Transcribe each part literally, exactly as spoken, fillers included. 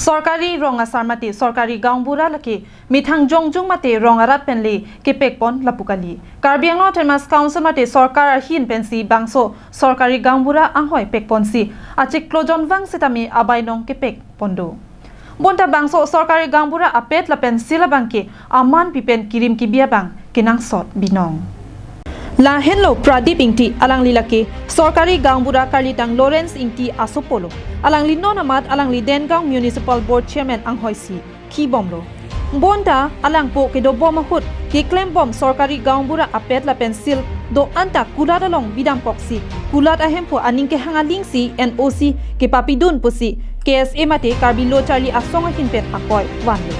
Sorkari rong asar mate sorkari gaonbura lake methang jongjung mate rong arat pen le kepekpon lapu kali. Karbi Anglong Autonomous Council mate sorkar ahin pensi bangso sorkari gaonbura anghoi pekponsi achiklo jonvang sitame abainong kepekpon do. Bonta bangso sorkari gaonbura apet lapen seal abangke aman pipen kirim kibi abang kenangsot binong. Lahenlo Pradip Ingti, alangli lake sorkari gaonbura karlitang Lawrence Ingti asopo lo. Alangli non amat alangli Dengaon Municipal Board Chairman anghoi si kibomlo. Bonta alangpo kedobom ahut keklembom sorkari gaonbura apet lapen seal do-an ta kulat along bidamkoksi kulat ahemphu aning kehang alingsi N O C kepapidun pusi K S A mate Karbi Lo Charli Asong ahin pen akoi vanlo.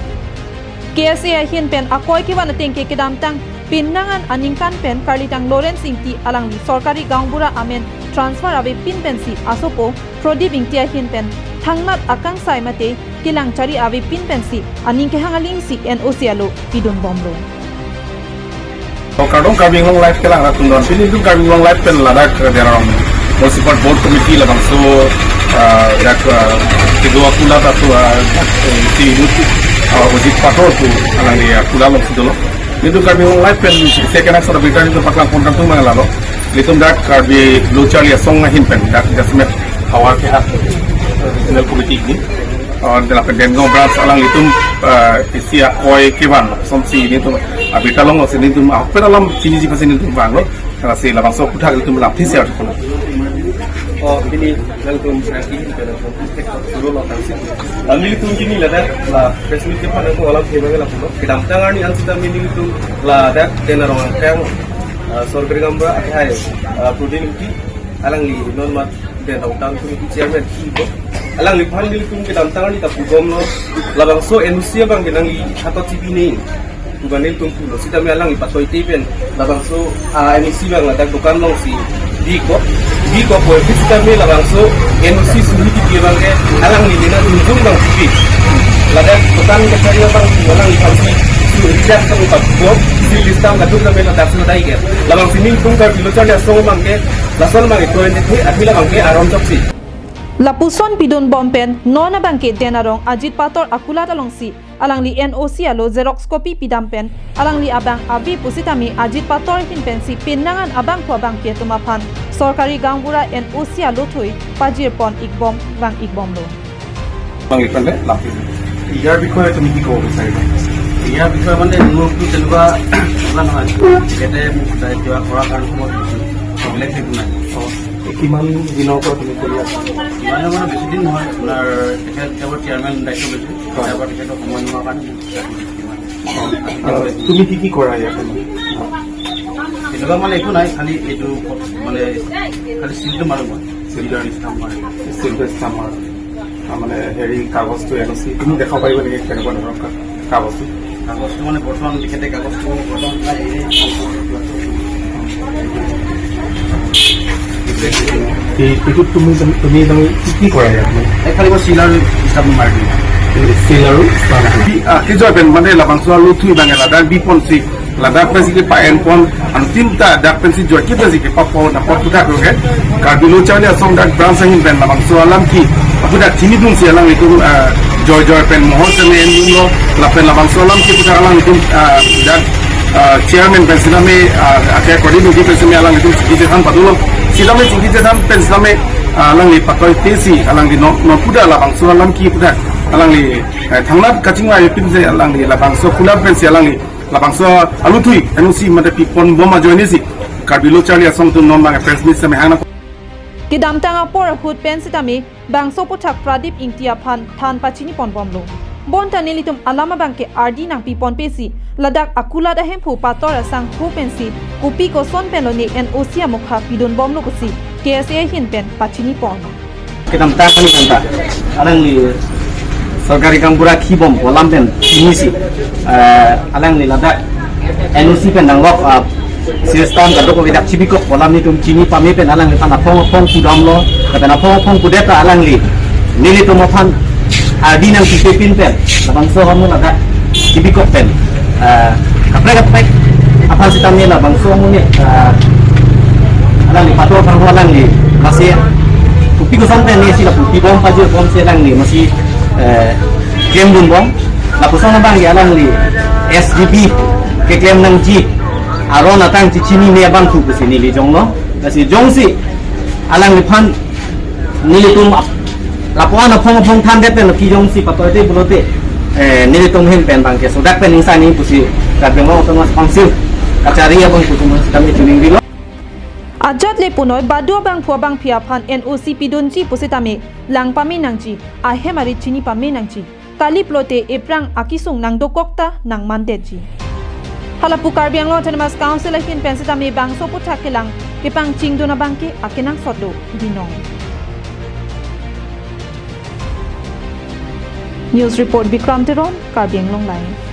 K S A ahin pen akoi kevan atengke kedamtang penang an aningkan pen karlitang Lawrence Ingti alangli sorkari gaonbura amen transfer avepin pensi asopo Pradip Ingti ahin pen thangnat akangsai mate kelang chari avepin pensi aning kehang alingsi N O C alo pidunbomlo. O kardom Karbi Anglong Live kelang arat atum don. Pini itum Karbi Anglong Live pen ladak Dengaon Municipal Board Committee labangso, ah, dak, ah, kedua kulat atu, ah, si ibu, ah, Ojit Pator pu alangli, ah, kulat alongsi dolo. Itum Karbi Anglong Live pen second action of return itum paklangpon tangtung mang lalo. Itum dak Karbi Lo Charli Asong ahin pen dak Jasmet Hawar ke hat Regional Committee ni. Ah, lapen Dengaon branch alanglitum, ah, isi akoi kevan asonsi nelitum abirta longlo, si nelitum ahokpet alam chiniji pusi nelitum vanglo. Lasi labangso aphuthak nelitum lamthe share kono. O, pini nangtum sangki pini nangtum tek suru lo tangsi. Nelitum pini ladak la press meet kephan nangtum alam thema lapulo. Kedamtang arni an sitame nelitum ladak Dengaon angkang, ah, sorkari gaonbura akhai, ah, Pradip Ingti alangli non amat Dengaon Town Committee Chairman kibo. Alangliphan nelitum kedamtang arni ta pubomlo. Labangso N O C abangke nangli hato T V ni. Pu abang nelitum pulo. Sitame alangli patoi te pen labangso, ah, N O C abang ladak dokan alongsi bikok. Bikok po, sitame labangso N O C suhi titi abangke alangli nina tunjung abang tipi. Ladak dokan kachari abang alangliphan si suhi dak abang pabikok. Si list abang kaduk kami ladak sudah ikan. Labangsi nelitum Karbi Lo Charli Asong abangke lason abangke twenty-three akhila abangke aron choksi. Lapuson pidunbom pen non abangke Dengaon Ajit Pator akulat alongsi alangli N O C alo xerox copy pidam pen alangli abang ave pusitame Ajit Pator ahin pensi penang an abangphu abangpi atum aphan sorkari gaonbura N O C alo thui pajirpon ikbom vang ikbomlo. Bang ikon de lapis. ইয়াৰ বিষয়ে তুমি কি ক'ব বিচাৰিবা? ইয়াৰ বিষয়ে মানে মোৰতো তেনেকুৱা কিবা নহয়। তেখেতে মোক দায়িত্ব দিয়া কৰাৰ কাৰণে মই বেলেগ একো নাই। কিমান দিনৰ পৰা তুমি কৰি আছা? মানে, মানে বেছি দিন নহয়, আপোনাৰ তেখেত কেৱল চেয়াৰমেন দায়িত্ব লৈছে। হয়। তাৰ পৰা তেখেতৰ সময় নোহোৱাৰ কাৰণে মোক চাকৰি দিছে মানে। অ, তুমি কি কি কৰা ইয়াত? তেনেকুৱা মানে একো নাই, খালি এইটো মানে খালি চিলটো মাৰো মই। চিলটো ষ্টাম্প মাৰো। চিলটো ষ্টাম্প মাৰো। তাৰমানে হেৰি কাগজটো এন অ' চি তুমি দেখাব পাৰিবা নেকি কেনেকুৱা ধৰণৰ কা-, কাগজটো? কাগজটো মানে বৰ্তমান তেখেতে কাগজটো বৰ্তমান নাই, এই এই, এইটোত তুমি, তুমি, তুমি কি, কি কৰা ইয়াত মানে? এই খালি মই চিল আৰু ষ্টাম্প মাৰি দিওঁ। চিল আৰু stamp. Ki, ah, kejoi pen mane labangso aluthoi abang ladak biponsi, ladak pensi kepa-enpon, anuttin ta dak pensi joi kita si kepapo, na apot kita ke. Karbi Lo Charli Asong dak branch ahin pen labangso alam ke, apu dak chinidunsi alanglitum, ah, joi joi pen mohor seme endunlo, lapen labangso alam ke puthak alanglitum, ah, dak, ah, chairman pen sitame, ah, ake koordinate pen sitame alanglitum chingki chethan padulo. Sitame chingki chethan pen sitame, ah, alangli patoi tesi, alangli non, non puda labangso alam ke puthak alangli, eh, thangnat kachingvai pinsi alangli labangso kulat pensi alangli labangso aluthoi N O C mate piponbom ajoinesi Karbi Lo Charli Asong atum non abang press meet sitame hang na. Kedamtang apor ahut pen sitame bangso puthak Pradip Ingti aphan than pachiniponbomlo. Bonta nelitum alam abangke ardi nangpiponpesi ladak akulat ahemphu Pator asangho pensi kopi koson pen lone N O C amokha pidunbomlo pusi K S A ahin pen pachinipon. Kedamtang kami kanta alangli sorkari gaonbura kibom pu alam pen chinisi, eh, alangli ladak N O C pen nanglok, ah, system kadokave dak chibikok pu alam nelitum chini pame pen alangliphan aphong aphong pudamlo, lapen aphong aphong pudet ta alangli nelitum aphan ardi nangpipepin pen labangso amu ladak chibikok pen, eh, kaprek kaprek aphan sitame labangso amu ni, eh, alangli Pator aphan alangli masi kopi koson pen nesi lapu pibom pajirpomsi alangli masi, Eh, klemdunbom, lapuson abang ke alangli S G B keklem nangji aron atang chechinine abangphu pusi neli jonglo. Lasi jongsi alangliphan nelitum ap-, lapuan aphong aphong thandet pen aphi jongsi patoite pulote, eh, nelitum ahin pen abang ke sodak pen ingsani pusi Karbi Anglong Autonomous Council kachari abangphu atum sitame chuning dilo. Ajat le punoi badu abangphu abangphi aphan N O C pidunji pusitame lang pame nangji, ahem arit chini pame nangji. Kali pulote ephrang akesung nangdokok ta nangmandetji. Halapu Karbi Anglong Autonomous Council ahin pen sitame bangso aphuthak kelang kepangchingdun abang ke akenangsot do binong. News report Bikram Teron, Karbi Anglong Live.